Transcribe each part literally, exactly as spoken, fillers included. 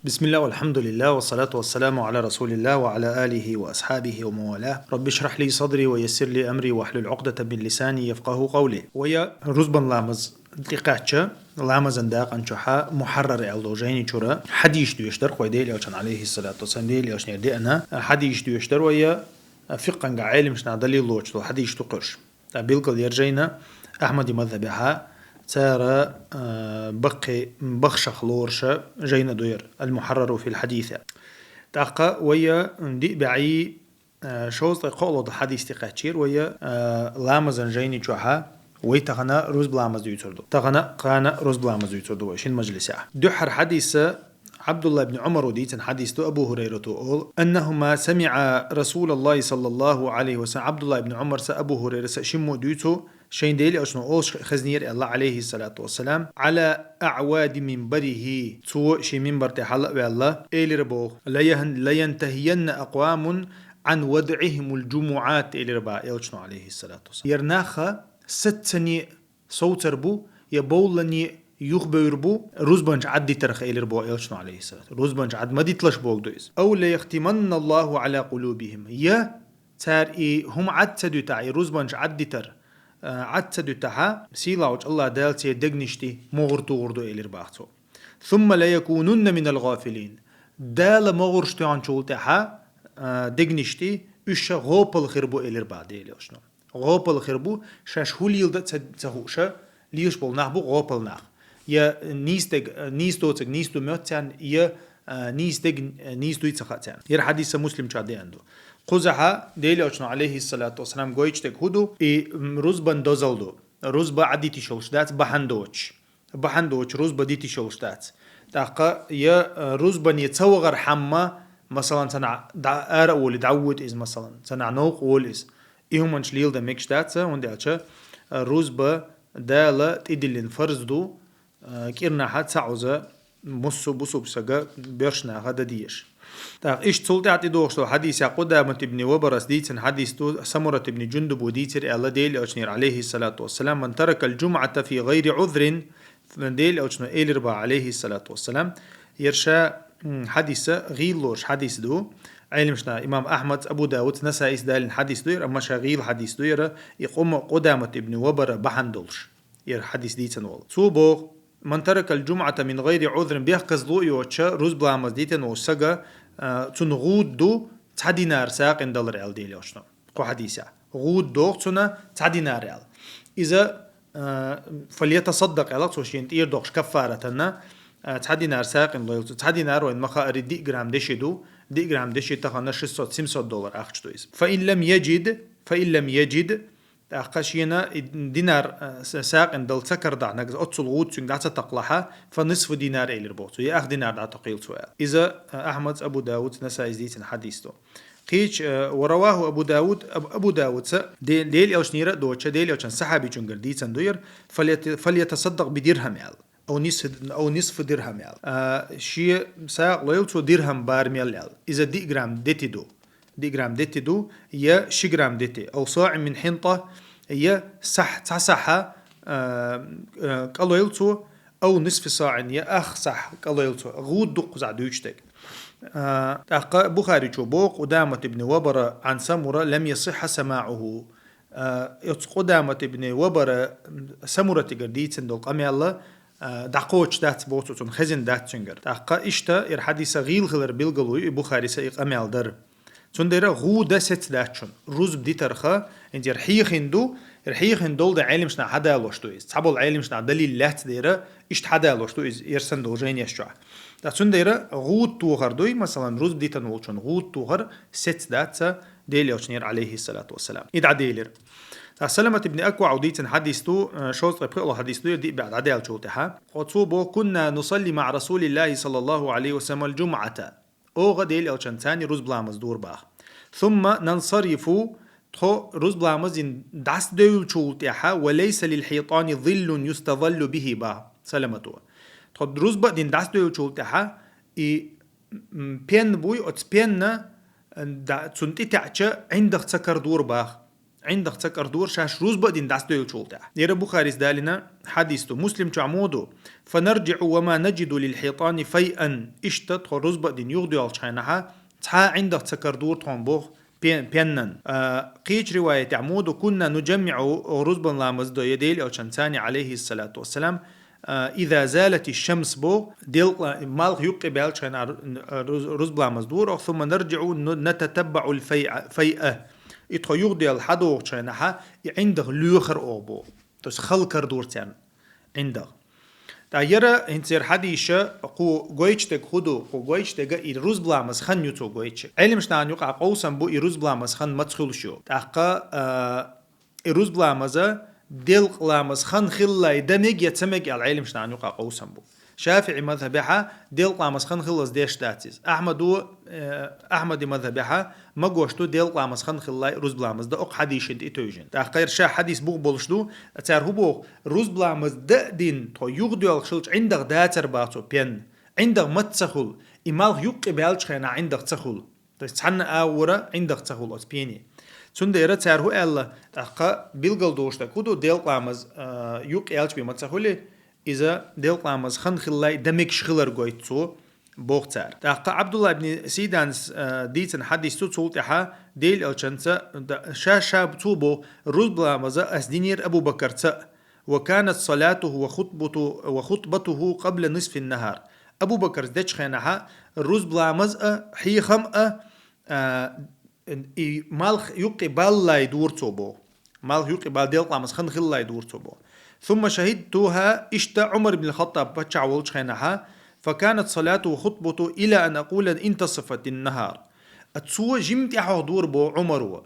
بسم الله والحمد لله والصلاة والسلام على رسول الله وعلى آله وأصحابه ومن والاه. رب اشرح لي صدري ويسر لي أمري واحلل عقدة من لساني يفقهوا قولي. Вай рузбан ламаз тӀекхаьчча, ламазан дакъан чухьа мухьаррар аьлла долу жайни чура хьадисаш доьшуш дар вай Делан Элчанна, алейхиссалату вассалам, Делан Элчанера деана хьадисаш доьшуш дар вай, фикъхӀанга Ӏелимашна далил лоцуш долу хьадисаш ду кхуьруш. ТӀаккха билггал яра жайна Ахьмади мазхабехьа цара, а, баккхий бахшах лоруша жайна ду яра, Аль-Мухьаррару фил хьадис. ТӀаккха вай диъ бӀе, а, шовзткъе кхоалгӀа хьадис тӀекхаьчира вай, а, ламазан жайни чухьа, вай тахана рузба ламаз дуьйцур ду. Тахана кхана рузба ламаз дуьйцур ду вай шин мажлисехь. Дуьххьара хьадиса Абдулла ибн Умаро дийцина хьадис ду, Абу Хурайрато олу: «أنهما سمعا رسول الله صلى الله عليه وسلم». Абдулла ибн Умарса, Абу Хурайраса шиммо дуьйцу, шайн Делан Элчано олуш хезнера аьлла, алейхиссалату вассалам, «على أعواد منبره». Цо шен минбар тӀехь хьала а ваьлла, элира боху: «لين-، لينتهين أقوام عن ودعهم الجمعات», элира баха Элчано, алейхиссалату вассалам. Яра наха саццане совцар бу, я бовллане юхабевр бу, рузбанча Ӏаддитарх, элира боху Элчано, алейхиссалату. Рузбанча Ӏад ма диталаш боху ду иза. «أو ليختمن الله على قلوبهم». Я цара и хӀума Ӏад ца дуьтахь, и рузбанча Ӏаддитар, а, Ӏад ца дуьтахьа, сийлахьчу Аллах Дала церан дегнаш тӀе могӀур тухур ду, элира баха цо. «ثم ليكونن من الغافلين». Дала могӀурш тоьхначул тӀаьхьа, а, дегнаш тӀе уьш ша гӀопал хир бу, элира баха Делан Элчано. ГӀопал хир бу, шаьш хӀун леладан а ца, ца хууша, лелаш болу нах бу гӀопал нах. Я нийса дерг, нийса доцург нийса ду моьтту царна, я, а, нийса дерг, а, нийса дуй ца хаьа царна. Яра хьадиса Муслим чохь деана ду. Кхузахьа Делан Элчано, алейхиссалату вассалам, гойтуш дерг хӀун ду? И, м, рузбан дозалла ду. Рузба Ӏаддиташ йолуш дац бахьана доцуш. Бахьана доцуш рузба диташ йолуш дац. ТӀаккха я, а, рузбане ца вахар хьамма, масалан, цхьанхьа дӀа-, ара а волий, дӀавоьду иза, масалан, цхьанхьа новкъа волу иза. И хӀуманаш леладан мегаш дац, хӀунда аьлча, а, рузба Дала тӀедиллина фарз ду, а, кӀирнахьа ца Ӏуза, муссу бусулба сага боьрша наха дан дезаш. ТӀаккха иштта цул тӀаьхьа тӀедогӀуш долу хьадисехь Къудамат ибн Вабарас дийцина хьадис ду, Самурат ибн Джундубо дийцира аьлла Делан Элчанера, алейхиссалату вассалам: «من ترك الجمعة في غير عذر», Делан Элчано элира баха, алейхиссалату вассалам, яра ша, м, хьадиса гӀийла лоруш хьадис ду. Ӏелимашна имам Ахьмадс, Абу Давудс, Насаис далийна хьадис ду яра, амма ша гӀийла хьадис ду яра, и къума Къудамат ибн Вабара бахьана долуш. Яра хьадис дийцина волу. Цо боху: «من ترك الجمعة من غير عذر», бехказло а йоцуша, рузба ламаз дитина волу сага, а, цунна гӀуда ду цхьа динар сагӀина далар, аьлла Делан Элчано кху хьадисехь. ГӀуда доху цунна цхьа динар аьлла. Иза, а, «فليتصدق» аьлла, цо шена тӀера доккхуш каффаратанна, а, цхьа динар сагӀина лойла цо. Цхьа динар вайн ма хаари диъ грамм деши ду, диъ грамм деши тахана шестьсот, семьсот доллар ахча ду иза. «فإن لم يجد، فإن لم يجد», ТӀаккха шена и динар, а, с-, сагӀина дала ца карадахь нагахь, оццул гӀуда цуьнга дӀа ца такхалахьа, «فنصف دينار», элира боху цо, я ах динар дӀатакхийла цо аьлла. Иза, а, Ахьмадс, Абу Давудс, Насаис дийцина хьадис ду. Кхечу, а, «ورواه أبو داود», Аб-, Абу Давудса, Де-, Делан Элчанера а доцуша, Делан Элчан сахьабичуьнгара дийцина ду яра, «فليت-، فليتصدق بدرهم» аьлла. «أو نصف، أو نصف درهم» аьлла. А, шен сагӀа лойла цо дирхам барамел аьлла. Иза диъ грамм дети ду. Диъ грамм дети ду, я ши грамм дети. «أو صاع من حنطة», я сахь, цхьа сахьа, а, а, кӀалойла цо, «أو نصف صاع», я ах сахь кӀалойла цо. ГӀуда ду кхузахь дуьйцуш дерг. А, тӀаккха Бухаричо боху: «قدامة بن وبرة عن سمرة لم يصح سماعه». А, оцу Къудамат ибн Вабара Самуратигара дийцина долу къамел, а, дӀакхочуш дац боху цо, цунна хезна дац цуьнгара. ТӀаккха иштта, яра хьадиса гӀийла хилар билгало ю и Бухариса и къамел дар. Цундела гӀуда сецца дац шуна. Рузба дитарха, хӀинца яра хьехийна ду, яра хьехийна долу дан Ӏелимашна хьадалош ду иза. Цхьаболу Ӏелимашна далил лаьцна дера, иштта хьадалош ду иза, яра санна долу жайнеш чохь. Ткъа цундела гӀуда тохар дуй, масалан, рузба дитина волчун гӀуда тохар сецца дац Делан Элчанера, алейхиссалату вассалам. И дӀаделира. Ткъа Саламат ибн АкваӀа дийцина хьадис ду, э, шовзткъе пхоьалгӀа хьадис ду, яра диъ бӀе дӀадаьллачул тӀаьхьа. Кхо цо боху: «كنا نصلي مع رسول الله صلى الله عليه وسلم الجمعة». Оха Делан Элчанца цхьаьна рузба ламаз дора баха. «ثم ننصرف», тхо рузба ламаз дина дӀасадевллачул тӀаьхьа, «وليس للحيطان ظل يستظل به» баха Саламато. Тхо рузба а дина дӀасадевллачул тӀаьхьа, и, м, пен буй, оцу пенна, м, да-, цунна тӀетаьӀча ӀиндагӀ ца карадора баха. ӀиндагӀ ца кӀардора шаьш рузба а дина дӀасадойлачул тӀехьагӀа. Ер Бухарис далийна хьадис ду. Муслим чу мо ду: «فنرجع وما نجد للحيطان فيئا». Иштта тхо рузба а дина юхадоьлхача хенахьа цхьа а ӀиндагӀ ца кӀардора тхона боху пен-, пеннан. А, кхечу риваятехь мо ду: «كنا نجمع», рузбан ламаз до я Делан Элчанца, عليه الصلاة والسلام, а, «إذا زالت الشمس», боху, делкъа-, малх юккъе баьллачу хенахь ру-, руз-, рузба ламаз дора, «ثم نرجع نتتبع الفيء، الفيء». И тхо юхадоьлхуш хьадогӀучу хенахьа и ӀиндагӀ лоьхура оха боху. То есть хала кӀардора царна ӀиндагӀ. ТӀаккха яра хӀинца яра хьадийша кху гойтуш дерг хӀун ду, кху гойтуш дерг и рузба ламаз хан ю цо гойтуш. Ӏелимаш нахана юкъахь къовсам бу и рузба ламаз хан маца хуьлуш ю. ТӀаккха, а, и рузба ламаза делкъа ламаз хан хилале дан мега я ца мега аьлла Ӏелимаш нахана юкъахь къовсам бу. ШафиӀи мазхьабехьа делкъа ламаз хан хилале деш дац иза. Ахьмадо, э, Ахьмади мазхьабехьа магош ду делкъа ламаз хан хилале рузба ламаз дан, оха хьадийшина тӀе тевжина. ТӀаккха яра ша хьадис бух болуш ду, цара хӀун боху, рузба ламаз дан а дина, тхо юхадоьлхуш хилча ӀиндагӀ дацара боху цо пен. ӀиндагӀ маца ца хуьлу, и малх юккъе баьллачу хенахь ӀиндагӀ ца хуьлу. То есть цхьанна агӀора ӀиндагӀ ца хуьлу оцу пене. Цундела цара хӀун аьлла, тӀаккха билгал долуш дерг хӀун ду, делкъа ламаз, а, юккъе аьллачу бен ма ца хуьлий, иза делкъа ламаз хан хилале дан мегаш хилар гойту цо, боху цара. ТӀаккха Ӏабдулла ибн Сидана, а, дийцина хьадис ду, цул тӀаьхьа Делан Элчанца, да, ша, ша цо боху, рузба ламаз ас динера Абу Бакарца, «وكانت صلاته وخطبته، وخطبته قبل نصف النهار». Абу Бакарс дечу хенахьа рузба ламаз а, хьехам а, а, и малх юккъе баллале дора цо боху. Малх юккъе балла делкъа ламаз хан хилале дора цо боху. «ثم شهدتها», иштта Ӏумар ибн Хаттаб паччахь волчу хенахьа, «فكانت صلاته وخطبته إلى أن أقول انتصفت النهار». А цо жимма тӀаьхьо дора боху Ӏумаро.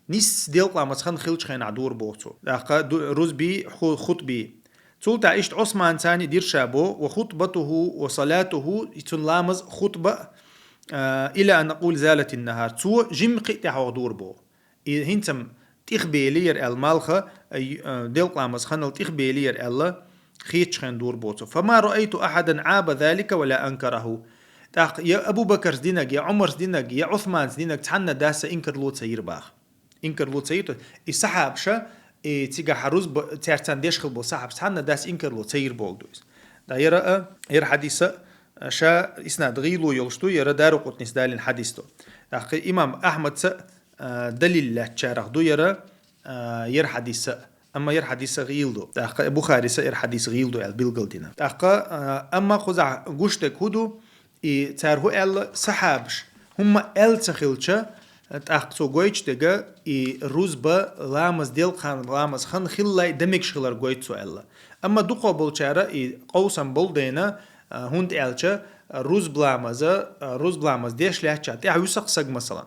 Нисса делкъа ламаз хан хилчу хенахь дора боху цо. ТӀаккха ду-, рузбий, ху-, хутбий. Цул тӀаьхьа иштта Ӏусманца дира ша боху, «وخطبته وصلاته», и цуьнан ламаз, хутба, а, «إلى أن أقول زالت النهار». Цо жимма кхин а тӀаьхьо дора боху. И хӀинца-м тӀехбелира аьлла малха, а, й-, а, делкъа ламаз ханал тӀехбелира аьлла, хетачу хенахь дора боху цо. «فما رأيت أحدا عاب ذلك ولا أنكره». ТӀаккха я Абу Бакарс динарг, я Ӏумарс динарг, я Ӏусманс динарг цхьанна дас инкарло ца йира боху. Инкарло ца йира, и сахьабаша, и цигахь рузба, цаьрца деш хилла болу сахьабаш цхьанна дас инкарло ца йира боху ду иза. Да, яра а, яра хьадиса а, ша иснад гӀийло йолуш ду, яра Даракъутнис далийна хьадис ду. ТӀаккха имам Ахьмадца, а, далил лаьцначарах ду яра, а, яра хьадиса а. Амма яра хьадиса гӀийла ду. ТӀаккха Бухариса яра хьадис гӀийла ду аьлла билгал дина. ТӀаккха, а, амма кхузахь гуш дерг хӀун ду, и цара хӀун аьлла, сахьабаш хӀумма аьлла ца хилча, тӀаккха цо гойтуш дерг, и рузба ламаз делкъа ламаз хан хилале дан мегаш хилар гойту цо аьлла. Амма дукхах болчара и къовсам болу дайна, а, хӀунда аьлча рузба ламаза, а, рузба ламаз деш лаьттача тӀаьхьа вуьсу-кх саг, масалан.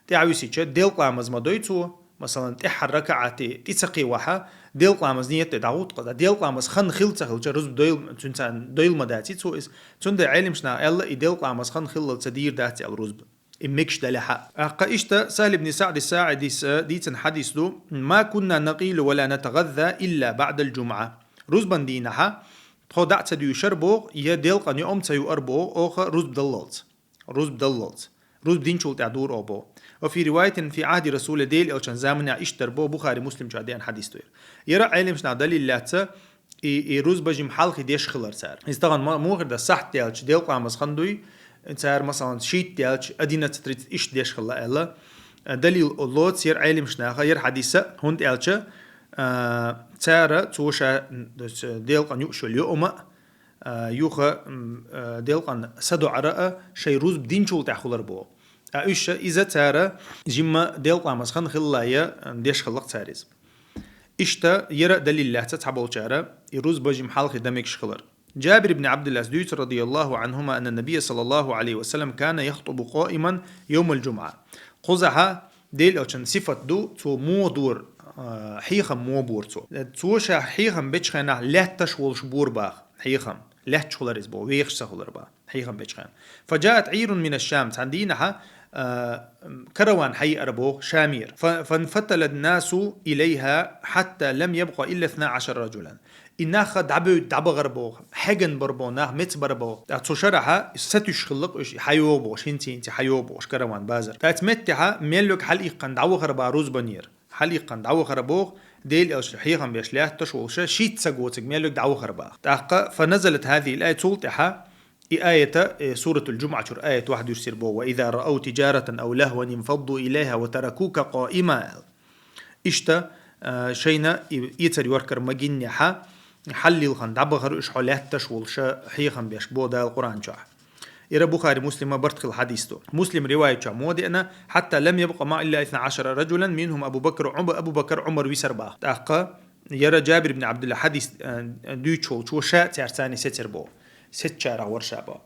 ТӀаьхьа висича, делкъа ламаз ма дой цо, масалан, тӀаьххьара ракаӀате тӀе ца кхин вахьа, делкъа ламаз ниет де дӀагӀутту-кх, делкъа ламаз хан хилла ца хилча, рузба дойла, цуьнца дойла ма даций цо иза. Цундела Ӏелимаш наха аьлла, и делкъа ламаз хан хиллал ца дийр дац аьлла рузба. И мегаш далехьа. ТӀаккха иштта Сахьл ибн СаӀди СаӀидис, э, дийцина хьадис ду: «ما كنا نقيل ولا نتغذى إلا بعد الجمعة». Рузбан дийнахьа тхо дӀа а ца дуьйшура боху, я делкъан йоӀам ца юура боху, оха рузба даллалц. Рузба даллалц. Рузба динчул тӀаьхьа дора оха боху. «وفي رواية في عهد رسول», Делан Элчан заманехь иштта дара боху, Бухари, Муслим чохь деана хьадис ду. Яра Ӏелимаш наха далил лаьцна, и, и рузба жим хьалхе деш хилар цара. Иза тахана ма-, муха хир дан, сахьт даьлча делкъа ламаз хан дуй, цара, масалан, шийтта даьлча, одиннадцать тридцать иштта деш хилла аьлла, далил лоцу яра Ӏелимаш наха, яра хьадиса, хӀунда аьлча, а, цара цо ша, м, делкъан юуш йолу йоӀама а, а, юха, м, а, делкъан садоӀара а шайн рузба динчул тӀаьхьа хилар боху. А уьш, иза цара жимма делкъа ламаз хан хилла я, а, деш хилла-кх цара иза. Иштта яра а далил лаьцна цхьаболчара, и рузба жим хьалхе дан мегаш хилар. Джабир ибн Абдуллас дуьйцу, رضي الله عنهما، أن النبي صلى الله عليه وسلم كان يخطب قائما يوم الجمعة. Кхузахьа Делан Элчан сифат ду, цо муха дора, а, хьехам муха бора цо. Цо ша хьехам бечу хенахь лаьтташ волуш бора боху, хьехам. Лаьтташ хилар иза боху, вехаш ца хилар боху, хьехам бечу хенахь. «فجاءت عير من الشام», цхьана дийнахьа, а, караван хьаеара боху Шамера. «ف-، فانفتل الناس إليها حتى لم يبق إلا اثنا عشر رجلا». И нах дӀабевдда дӀабахара боху, хьегна бара боху, нах меца бара боху. ТӀаккха цу шарахьа сатуьйсуш хилла-кх уьш, хьайогӀу бохуш, хӀинца-хӀинца хьайогӀу бохуш караван базар. ТӀаккха цу меттехьа мел верг хьалаиккхина дӀавахара боху рузбанера. хьалъяккха дӀавахара боху, Делан элча хьехам беш лаьтташ волуша шийтта саг воцург мел верг дӀавахара боху. ТӀаккха فنزلت هذه الآية, цул тӀаьхьа и аята, э, Суратул Джумъа чуьра аят вахьа дуьссира боху: «وإذا رأوا تجارة أو لهوا انفضوا إليها وتركوك قائما», аьлла. Иштта, а, шайна и эцар йоркар магиннехьа, хьаллилхан дӀабахара уьш хьо лаьтташ волуша хьехам беш боху Дала Къуръан чохь. Ира Бухари Муслима барт хила хьадис ду. Муслим риваят чохь мо деана: «حتى لم يبق معه إلا اثنا عشر رجلا منهم أبو بكر وعمر», Абу Бакар, Ӏумар висар боху. ТӀаккха яра Джабир ибн Абдулла хьадис, а, дуьйцуш волчо ша цаьрца сецар боху. Сецчарах вара ша боху.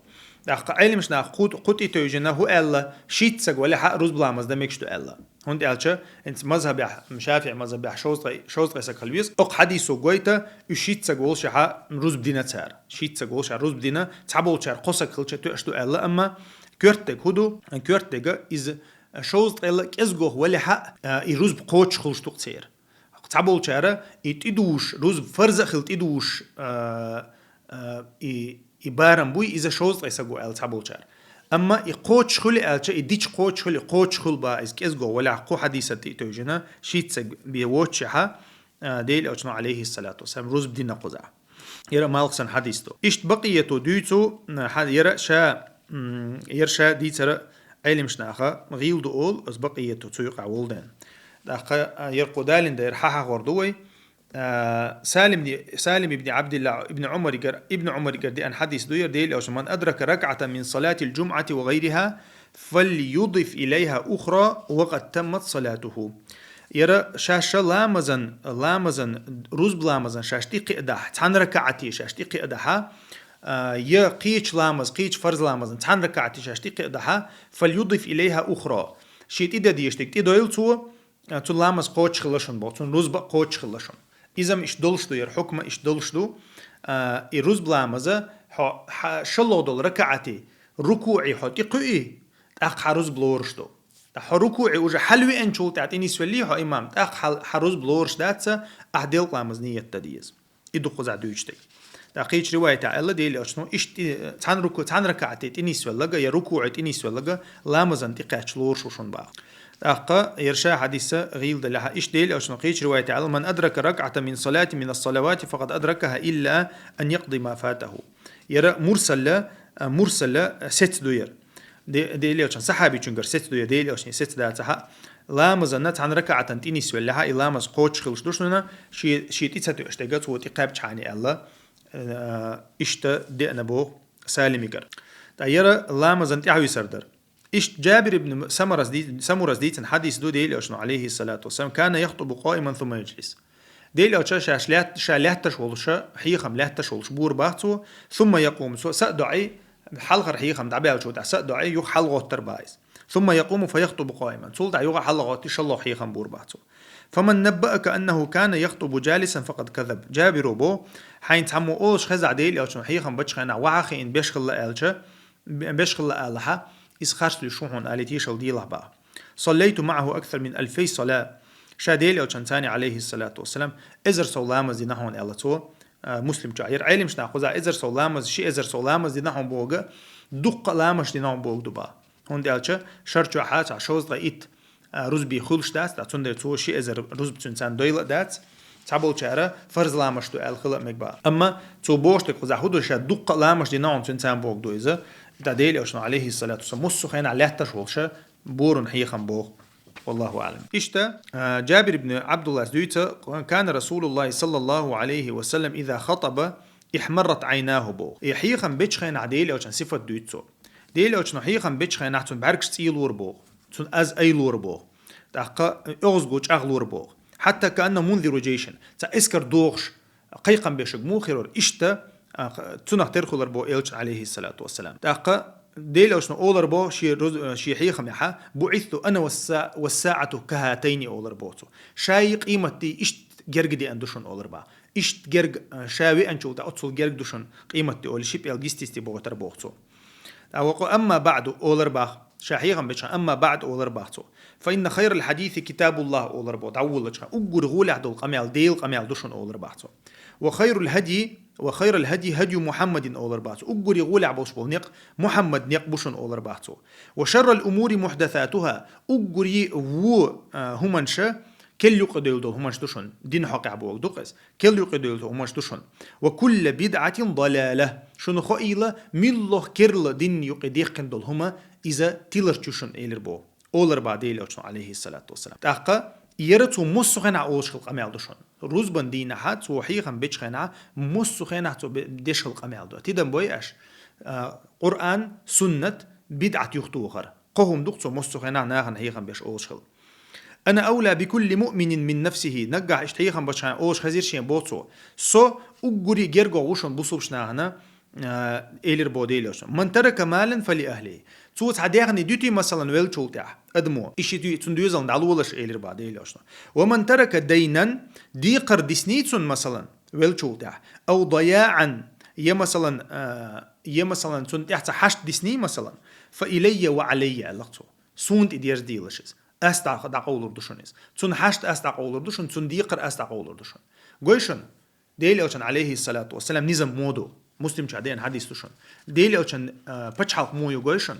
ТӀаккха Ӏеламаш наха кху, кху тӀе тевжина хӀу аьлла, шийтта саг валехьа рузба ламаз дан мегаш ду аьлла. ХӀунда аьлча, хӀинца мазхабехь, ШафиӀи мазхабехь шовзткъе, шовзткъе саг хила веза. Окху хьадисо гойту, уьш шийтта саг волушехьа рузба дина цара. Шийтта саг волушехьа рузба дина, цхьаболчара кхо саг хилча тоьаш ду аьлла, амма коьртаниг хӀу ду, коьртаниг иза шовзткъелла кӀезгох валехьа, а, и рузба кхочуш хуьлуш ду-кх церан. Цхьаболчара и тӀедугӀуш, рузба фарз а хила тӀедугӀуш, а, а, и, и барам буй, иза шовзткъе саг ву аьлла цхьаболчара. Амма и кхочуш хуьлу аьлча, и дича кхочуш хуьлу, кхочуш хуьлу боху иза кӀезгох валехьа кху хьадиса тӀе а тевжина, шийтта саг бен воцушехьа, а, Делан элчано, Ӏалайхиссалату вассалам, рузба дина кхузахь. Яра малх санна хьадис ду. Иштта Бакъиято дуьйцу, хьа-, яра ша, м, яра ша дийцара Ӏеламаш наха гӀийла ду олу, аса Бакъиято цу юкъахь волу ден. ТӀаккха, а, яра кху далин да, яра хьан хьахор ду вай? А, Салим ди-, Салим ибн Абдилла ибн Умаригар, ибн Умаригар деана хьадис ду яра Делан элчано: «من أدرك ركعة من صلاة الجمعة وغيرها فليضف إليها أخرى وقد تمت صلاته». Яра шаьш ламазан, ламазан, рузба ламазан шаьш тӀекхиадахь, цхьана ракаӀате шаьш тӀекхиадахьа, а, я кхечу ламаз, кхечу фарз ламазан цхьана ракаӀате шаьш тӀекхиадахьа, «فليضف إليها أخرى». Шен тӀе дан дезаш дерг тӀедойла цо, а, цу ламаз кхочуш хилла шун боху, цунна рузба а кхочуш хилла шун. Иза-м иштта долуш ду, яра хьукма иштта долуш ду, а, и рузба ламаза хьо, хьан шолгӀа долу ракаӀате, рукуӀе хьо тӀекхуьий, тӀаккха хьан рузба лоруш ду. ТӀаккха хьо рукуӀе уже хьалавеанчул тӀаьхьа тӀенисвеллий хьо имам, тӀаккха хьан, хьан рузба лоруш дац, ахь делкъа ламаз ниет дан деза. И ду кхузахь дуьйцуш дерг. ТӀаккха кхечу риваятехь аьлла Делан элчано, иштта, э, цхьана руку-, цхьана ракаӀате тӀенисвелларг, я рукуӀе тӀенисвелларг, ламазан тӀекхаьчча лоруш ву шуна боху. ТӀаккха яра ша хьадиса гӀийла далехьа, иштта Делан элчано кхечу риваятехь аьлла: «من أدرك ركعة من صلاة من الصلوات فقد أدركها إلا أن يقضي ما فاته». Яра мурсала, а, мурсала сец ду яра. Де-, Делан элчан сахьабичуьнгара сец ду яра, Делан элчане сец дацахьа. Ламазана цхьана ракаӀатана тӀенисвеллехьа, и ламаз кхочуш хилуш ду шуна, ши-, шен тӀе ца тоьаш дерг цо тӀекхаьбчхьана аьлла, а, иштта деана боху Салимигара. ТӀаккха яра ламазан тӀаьхьависар дара. Иштта Джабир ибн Самарас ди-, Самурас дийцина хьадис ду Делан элчано, Ӏалайхиссалату вассалам: «كان يخطب قائما ثم يجلس». Делан элча шаьш лаьтт-, ша лаьтташ волуша, хьехам лаьтташ волуш бур бац цо, «ثم يقوم», цо са а доӀий, хьалхара хьехам дӀабаьллачул тӀаьхьа са а доӀий, юха хьалагӀоттар бац иза. «ثم يقوم فيخطب قائما». Цул тӀаьхьа юха хьалагӀоттий, шолгӀа хьехам бур бац цо. «فمن نبأك أنه كان يخطب جالسا فقد كذب». Джабиро бо, хьайна цхьаммо олуш хезахь Делан элчано хьехам бечу хенахь вахьа хиъна беш хилла аьлча, беш хилла алахьа, иза харц луьйш ву хьуна алий, тешал делахь боху. «صليت معه أكثر من ألفي صلاة». Ша Делан элчанца, Ӏалайхиссалату вассалам, эзар сов ламаз дина хьуна аьлла цо, а, Муслим чохь. Яра Ӏеламаш наха кхузахь эзар сов ламаз, ши эзар сов ламаз дина хьуна боху, дуккха а ламазаш дина хьуна боху ду боху. ХӀунда аьлча шар чохь цхьа шовзткъе итт а, рузби хуьлуш дац, ткъа цундела цо ши эзар рузба цуьнан царна дойла а дац, цхьаболчара фарз ламазаш ду аьлла хила а мега боху. Амма цо бохуш дерг кхузахь хӀун ду, ша дуккха а ламазаш дина хьуна цуьнан царна боху ду иза, тӀаккха Делан элчано, Ӏалайхиссалату вассалам, массо а хенахь лаьтташ волуша, борун хьехам боху. Валлаху аӀлам. Иштта, а, Джабир ибн Ӏабдуллас дуьйцу: «كان رسول الله صلى الله عليه وسلم إذا خطب احمرت عيناه», боху. И хьехам бечу хенахь Делан элчан сифат дуьйцу цо. Делан элчано хьехам бечу хенахь цуьнан бӀаьргаш цӀийлора боху. Цуьнан аз айлора боху. ТӀаккха оьгӀазго чӀагӀлора боху. «حتى كأنه منذر جيش». Цхьа эскар дохуш, кхайкхам бешарг муха хир вара, иштта, а, цунах тера хуьлура боху элчан, Ӏалайхиссалату вассалам. ТӀаккха Делан элчано олура боху шен руз-, шен хьехамехьа: «بعثت أنا والسا-، والساعة كهاتين», олура боху цо. Шаи къематдии иштта герга деана ду шуна олура боху. Иштта герга, а, ша веанчул тӀаьхьа оццул герга ду шуна къематди олий, ши пӀелг йисте-йисте бохуьйтура боху цо. ТӀаккха «أما بعد», олура боху, ша хьехам бечу хенахь, «أما بعد», олура боху цо. «فإن خير الحديث كتاب الله», олура боху, дӀаволлачу хенахь, уггар гӀолехь долу къамел Делан къамел ду шуна олура боху цо. «وخير الهدي، وخير الهدي هدي محمد», олура боху цо. Уггаре гӀолехь болуш болу некъ Мухьаммадан некъ бу шуна олура боху цо. «وشر الأمور محدثاتها», уггаре вон, а, хӀуманаш Кел юкъе дойлу долу хӀуманаш ду шуна, дин хьокъехь боху ду-кх иза. Кел юкъе дойлу хӀуманаш ду шуна. «Ва кулла бидъатин далала». Шуна хоийла, милла керла дин юкъе дехкина долу хӀума, иза тиларч ю шуна, элира боху. Олар боху Делан Элчано, алейхиссалату вассалам. ТӀаккха яра цо массо хенахь олуш хилла къамел ду шуна. Рузбан дийнахьа, цо хьехам бечу хенахь, массо хенахь цо бе-, деш хилла къамел ду. Тидам бой аш, а, Къуръан, суннат, бидъат юхатохар. Кхо хӀума ду-кх цо массо хенахь нахана хьехам беш олуш хилла. «Ана авла би кулли муъминин мин нафсихи». Наггахь иштта хьехам бачхьана олуш хезира шен боху цо. Со уггури гергогӀу ву шуна бусулбачу нахана, а, элира боху Делан Элчано. «Ман тарака малан фали ахлихи». Цо цхьа дехне дуьтий, масалан, веллачул тӀаьхьа адамо. И ши дуьй, цунна доьзална дӀалолаш, элира боху Делан Элчано. «Ва ман тарака дайнан», декхар дисний цунна, масалан, веллачул тӀаьхьа. «Ав даяан», я, масалан, а, я, масалан, цунна тӀехь цхьа хьашт дисний, масалан. «Фа илайя ва алайя», аьлла-кх цо. Суна тӀе дерза делаш иза. Ас дӀа-, дӀакъовлур ду шуна иза. Цунна хьашт ас дӀакъовлур ду шуна, цунна декхар ас дӀакъовлур ду шуна. Гой шуна, Делан Элчан, алейхиссалату вассалам, низам мо ду. Муслимча деана хьадис ду шуна. Делан Элчан, а, пачхьалкх мо ю гой шуна.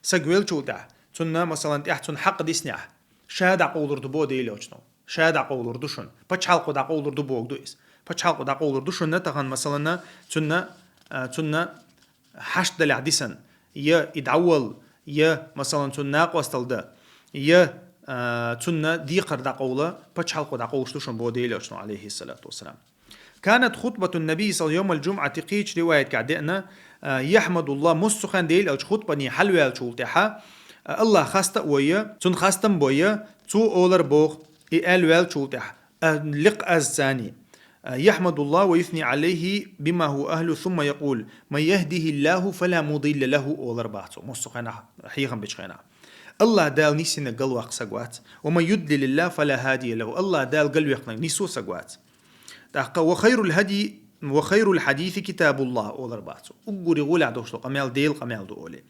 Саг веллачул тӀаьхьа, цунна, масалан, тӀехь цунна хьакъ диснехь, ша дӀакъовлур ду бо Делан Элчано. Ша дӀакъовлур ду шуна. Пачхьалкхо дӀакъовлур ду боху ду иза. Пачхьалкхо дӀакъовлур ду шуна, тахана, масалана, цунна, а, цунна хьашт далехь дисан, я и дӀавал, я, масалан, цунна накъостал дан, я, а, цунна декхар дӀакъовла, пачхьалкхо дӀакъовлуш ду шуна бо Делан Элчано, алейхиссалату вассалам. Канат хутбатун наби саллаллаху алейхи ва саллям йомал джумъати кхечу риваятгахь деана, а, яхмадуллах, массо хен Делан Элча хутбане хьалваьллачул тӀаьхьа, а, Аллах хаста а войя, цунна хастам бойя, цо олар боху, и аьлла ваьллачул тӀаьхьа. А, лекха аз цани. А, яхмадуллах ва юсни алейхи бима ху ахлу, сумма якъул: «Ман яхдихиллаху фала мудилла лаху», олар баха цо, массо хенахь, хьехам бечу хенахь. Аллах Дала нисйинарг галваккха саг вац. «Ва ман юдлилиллах фала хадия лаху». Аллах Дала галвеккхинарг нисо саг вац. ТӀаккха: «Ва хайрул хадий, ва хайрул хадиси китабуллах», олар баха цо. Уггури гӀолехь долуш долу къамел Делан къамел ду олий.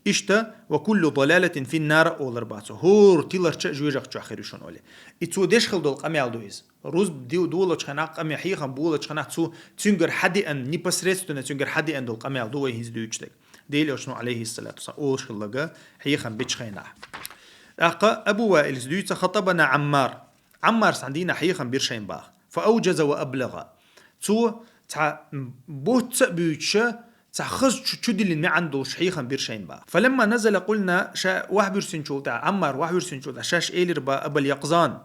Иштта: «Ва куллу далалатин финнар», олар баха цо. ХӀора тиларча а жоьжахати чохь хир ю шуна олий. И цо деш хила долу къамел ду иза. Рузба див-, долучу хенахь, къамел хьехам болучу хенахь цу, цуьнгара хьадеана, непосредственно цуьнгара хьадеана долу къамел ду вай хӀинца дуьйцуш дерг. Делан Элчано, алейхиссалату вассалам, олуш хиларга хьехам бечу хенахь. ТӀаккха Абу Ваилас дуьйцу: «Хатабана Аммар». Аммар цхьана дийнахь хьехам бира шайна баха. «Фа авджаза ва аблагъа». Цо цхьа, м, боцца а буьйцуша, цхьа хаза чу-, чудиллина маьӀна долуш хьехам бира шайна баха. «Фаламма назала къулна», ша охьабуьрсинчул тӀаьхьа, Аммар охьабуьрсинчул тӀаьхьа, шаьш элира баха: «Абал Якъзан,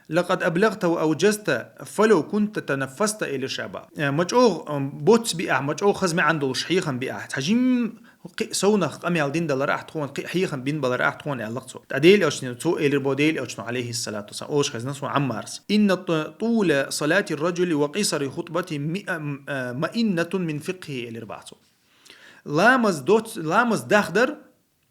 лакъад аблагъта ва авджазта, фалав кунта танаффаста», элира ша баха. Э, ма чӀогӀа, м, боцца биахь, ма чӀогӀа хаза маьӀна долуш хьехам биахь, цхьа жим кхин а совнах къамел дина далар ахь тхуна, кхин а хьехам бина балар ахь тхуна, аьлла-кх цо. ТӀаккха Делан Элчано, цо элира боху Делан Элчано, алейхиссалату вассалам, олуш хезна цо Аммарас: «Инна т-, тӀула салати раджули ва къисари хутбати ми-, а, м-, а, маиннатун мин фикхи», элира баха цо. Ламаз доц-, ламаз дахдар,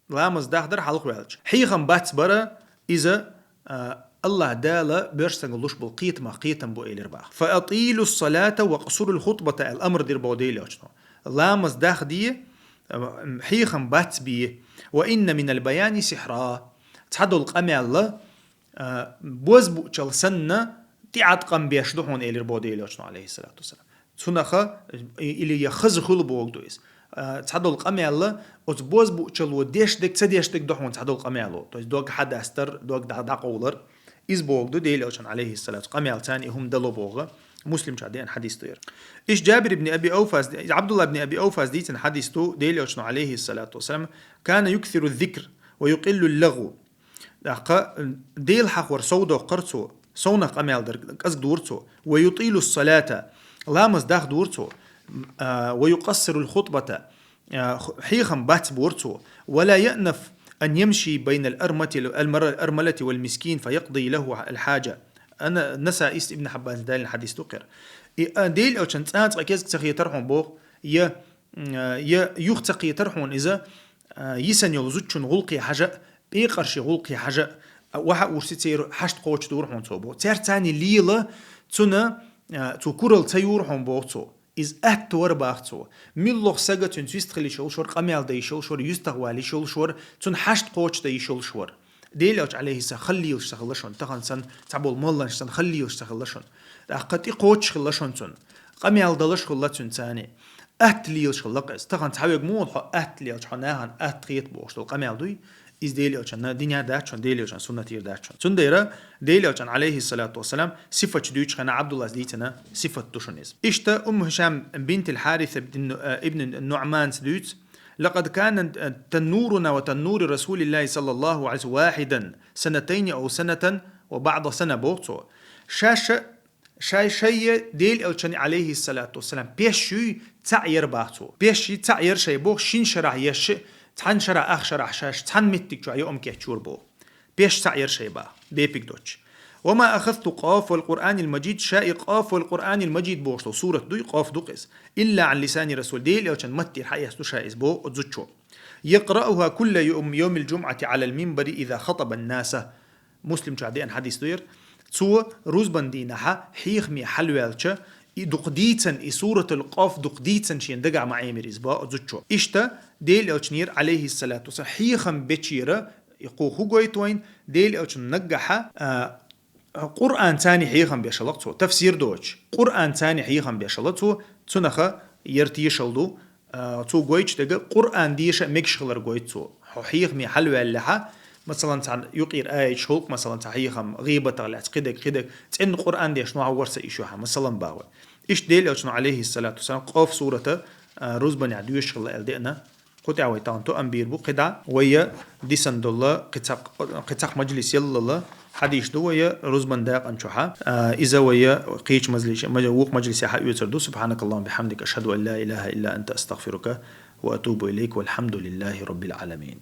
ламаз дахдар хьалха ваьлча, хьехам бац бара, иза, а, Аллах Дала боьрша стагана луш болу кхетамах кхетам бу, элира баха. «Фа атилу салата ва късурул хутбата», аьлла амр дира боху Делан Элчано. Ламаз дахде, а, хьехам бац бе. «Ва инна минал баяни сихра». Цхьадолу къамел, а, бозбуучал санна, тӀеӀаткъам беш ду хьуна, элира боху Делан Элчано, алейхиссалату вассалам. Цунаха, и-, или я хаза хуьлу боху ду иза. А, цхьадолу къамел, оцу бозбуучало деш дерг, ца деш дерг ду хьуна цхьадолу къамело. То есть дог хьадастар, дог дӀа-, дӀакъовлар. Иза боху ду Делан Элчано, алейхиссалату, къамел царна и хӀума дало боху, Муслимча деана хьадис ду яра. Иштта Джабир ибн Аби Ауфас, Абдулла ибн Аби Ауфас дийцина хьадис ду, Делан Элчано, алейхиссалату вассалам: «Кана юксиру зикр ва юкъиллу лагъу». ТӀаккха, м, Дела хьахор сов доккхура цо, совнах къамел дар кӀезиг дора цо, «ва ютилу салата», ламаз дахдора цо, м, а, «ва юкъассирул хутбата», а, х-, хьехам бац бора цо, «ва ла яънаф ан ямши байнал армати-, ал-мар-, армалати вал мискин фа якъди лаху ал хьаджа». Ана-, Насаис, Ибн Хьаббан далийна хьадис ду кхера. И, а, Делан Элчан цӀа-, цкъа кӀезиг ца хетара хьуна боху, я, м, а, я юха ца кхетара хьуна иза, а, йисана йолу зудчун гӀуллакхе хьажа, пекъарши гӀуллакхе хьажа, а, ваха урси церан хьашт кхочуш дора хьуна цо боху. Цаьрца цхьаьна лела цуьнан, а, цо куралла ца юра хьуна боху цо. Иза атта вара баха цо. Милла сага цуьнца вистхила йиш йолуш вара, къамел дан йиш йолуш вара, юьстах вала йиш йолуш вара, цуьнан хьашт кхочуш дан йиш йолуш вара. Делан Элча, алейхиссалам, хала лелаш ца хилла шуна, тахана санна, цхьаболу молланаш санна хала лелаш ца хилла шуна. ТӀаккха тӀекхочуш хилла шуна цунна. Къамел далаш хилла цуьнан царна. Атта лелаш хилла-кх иза. Тахана цхьаверг муха хьо атта лелча, хьо нахана атта хета бохуш долу къамел дуй? Из Дела Элчанна динехь дац шуна, Дела Элчан суннатера дац шуна. Цундела Дела Элчан, алейхиссалату вассалам, сифаташ дуьйцучу хенахь Абдуллас дийцина сифат ду шуна иза. Иштта Умму Хишам бинтил Харис ибн, э, ибн Нуъманс дуьйцу: «لقد كان تنورنا وتنور رسول الله صلى الله عليه وسلم واحدا سنتين أو سنة وبعض سنة», боху цо. Шаьш шай-шайе Дела Элчане, алейхиссалату вассалам, пеш юй цхьаъ яра бах цо. Пеш юй цхьаъ яра шай боху, шина шарахь еш, цхьана шарахь, ах шарахь шаьш цхьана меттиг чохь йоам кечйора боху. Пеш цхьаъ яра шай бах, бепиг доцуш. «وما أخذت قاف والقرآن المجيد», ша и «Къаф والقرآن المجيد» бохуш долу сурат дуй, Къаф ду-кх иза, «إلا عن لسان رسول», Дела Элчан маттера хьаэцна ду ша иза боху оцу зудчо. «يقرأها كل يوم، يوم الجمعة على المنبر إذا خطب الناس». Муслим чохь деана хьадис ду яра. Цо рузбан дийнахьа хьехаме хьалаваьлча, и дукха дийцан, и суратул Къаф дукха дийцан шена дагахь ма Ӏемира иза боху оцу зудчо. Иштта Дела Элчанера, алейхиссалату вассалам, хьехам бечера, и кху хӀун гойту вайна, Дела Элчан наггахьа, а, Къуръан царний хьехам беш хилла цо, тафсир доцуш. Къуръан царний хьехам беш хилла цо, цунах яра тешалла ду, а, цо гойтуш дерг Къуръан деша мегаш хилар гойту цо. Хьо хьехаме хьалаваьллехьа, масалан, цхьана юкъера аяташ, хӀуллакх, масалан, цхьа хьехам, гӀийбатах лаьцна кхидерг, кхидерг, цӀенна Къуръан дешна хьо варса иш ю хьан, масалан, бах вай. Иштта Дела Элчано, алейхиссалату вассалам, Къаф сурата, а, рузбанехь доьшуш хилла аьлла деана, кху тӀехь вай тахана тоам бийр бу, кхидӀа вай дисан долла, кхин цхьа, кхин цхьа мажлис яллалла, хьадийш ду вай рузбан дакъан чохьа. А, иза вай кхечу мажлис-, маж-, вукху мажлисехь хьаоьцур ду. سبحانك اللهم وبحمدك، أشهد أن لا إله إلا أنت، أستغفرك وأتوب إليك، والحمد لله رب العالمين.